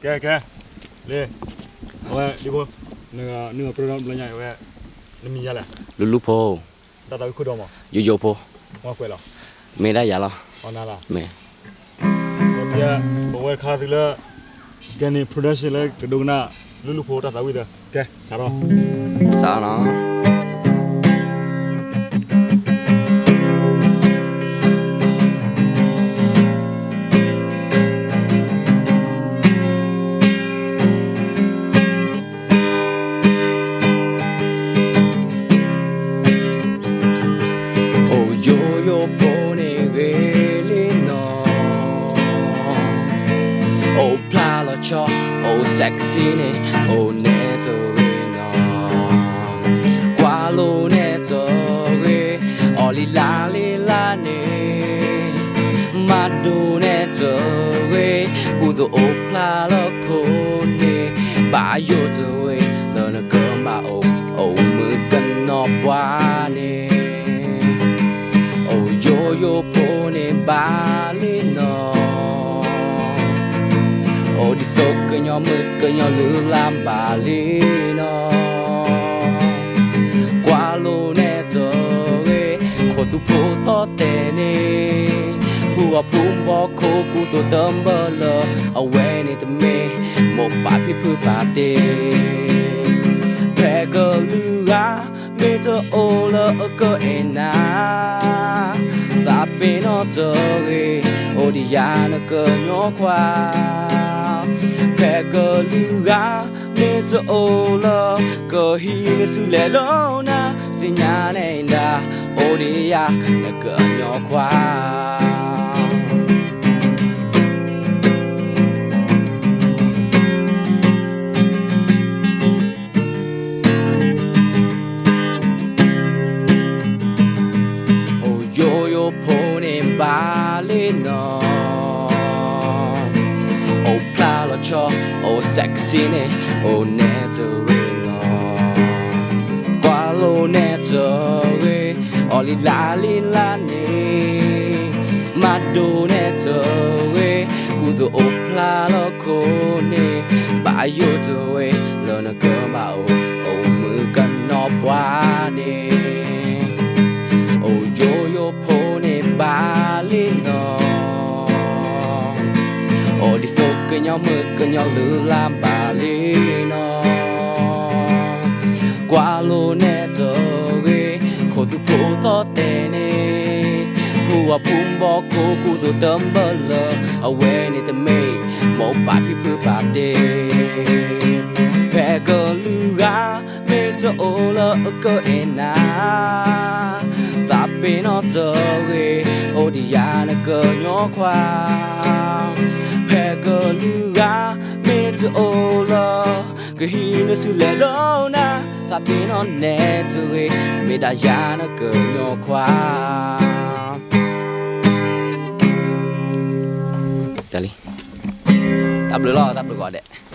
ကဲ ကဲ, လံ, အဝဲဒ်ဖိ, နဂီၤပြၢဒီဘျီညါအဝဲ, နမံၤယၤလဲၣ်, လူလူဖိ, တၢ်သးဝံၣ်ခိၣ်ဒီမး, ယိယိဖိ, မ့ၢ်ဒၣ်ယၤလီၤ, မ့ၢ်, ပဝဲခါသုလၢ Gani Production လၢကဒိကနၣ် လူလူဖိတၢ်သးဝံၣ်သၢ, ကဲ စးထီၣ်, စးထီၣ်နီၤ. အိၣ်ယိယိဖိန့ၣ်ဂ့ၤလံနီၤ, အိၣ်ဖျါလီၤဆီ, အိၣ် sexy န့ၣ်, အိၣ်နဲၣ်တဂ့ၤနီၤ, ကွၢ်လိနဲၣ်တဂ့ၤ, အီၣ်လံလါလံလါန့ၣ်, မၤဒိးနဲၣ်တဂ့ၤ, ဃူသိးအိၣ်ဖျါလီၤခိၣ်န့ၣ်, ဘၣ်ယိၣ်တဂ့ၤ, လၢနကမၤအိၣ်, အိၣ်မုာ်ကနီၤပှၤန့ၣ် အိၣ်ယိယိဖိန့ၣ်ဘၣ်လံနီၤ, အိၣ်ဒ်သိးကညီမုၣ်ကညီလုၢ်လၢ်ဘၣ်လံနီၤ, ကွၢ်လိနဲၣ်တဂ့ၤ, ခိၣ်သူဖိသီၣ်တဲာ်န့ၣ်, ဖုဂီၤဖုဘီခိၣ်ကူသိးတဘၢလၢ, အဝဲန့ၣ်တမ့ၢ်, မိၢ်ပၢ်ဖံဖုပာ်တ့ၢ် ဖဲကလုာ်ဂၤ မ့ၢ်တအိၣ်လၢအကအဲၣ်နၤ, သးပ့ၤနီၣ်တဂ့ၤ, အိၣ်ဒံးယၤနကညီခွါ, ဖဲကလုာ်ဂၤ မ့ၢ်တအိၣ်လၢ ကဟံးန့ၢ်ဆူလဲၣ်လီၤနၤ, သ့ၣ်ညါနဲၣ်ဒၣ်, အိၣ်ဒံးယၤနကညီခွါ အိၣ်ယိယိဖိန့ၣ်ဘၣ်လံနီၤ, အိၣ်ဖျါလီၤဆီ, အိၣ် sexy န့ၣ်, အိၣ်နဲၣ်တဂ့ၤနီၤ, ကွၢ်လိနဲၣ်တဂ့ၤ, အီၣ်လံလါလံလါန့ၣ်, မၤဒိးနဲၣ်တဂ့ၤ, ကူသိးအိၣ်ဖျါလီၤခိၣ်န့ၣ်, ဘၣ်ယိၣ်တဂ့ၤ, လၢနကမၤအိၣ်, အိၣ်မုာ်ကနီၤပှၤန့ၣ် အိၣ်ယိယိဖိန့ၣ်ဘၣ်လံနီၤ, အိၣ်ဒ်သိးကညီမုၣ်ကညီလုၢ်လၢ်ဘၣ်လံနီၤ, ကွၢ်လိနဲၣ်တဂ့ၤ, ခိၣ်သူဖိသီၣ်တဲာ်န့ၣ်, ဖုဂီၤဖုဘီခိၣ်ကူသိးတဘၢလၢ, အဝဲန့ၣ်တမ့ၢ်, မိၢ်ပၢ်ဖံဖုပာ်တ့ၢ် ဖဲကလုာ်ဂၤ မ့ၢ်တအိၣ်လၢအကအဲၣ်နၤ, သးပ့ၤနီၣ်တဂ့ၤ, အိၣ်ဒံးယၤနကညီခွါ, ဖဲကလုာ်ဂၤ မ့ၢ်တအိၣ်လၢ ကဟံးန့ၢ်ဆူလဲၣ်လီၤနၤ, သးပ့ၤနီၣ်နဲၣ်တဂ့ၤ, မ့ၢ်ဒၣ်ယၤနကညီခွါ တၢ်လံ, တၢ်ဘျုးလီၤ, တၢ်ဘျုးကိးဂၤဒဲး.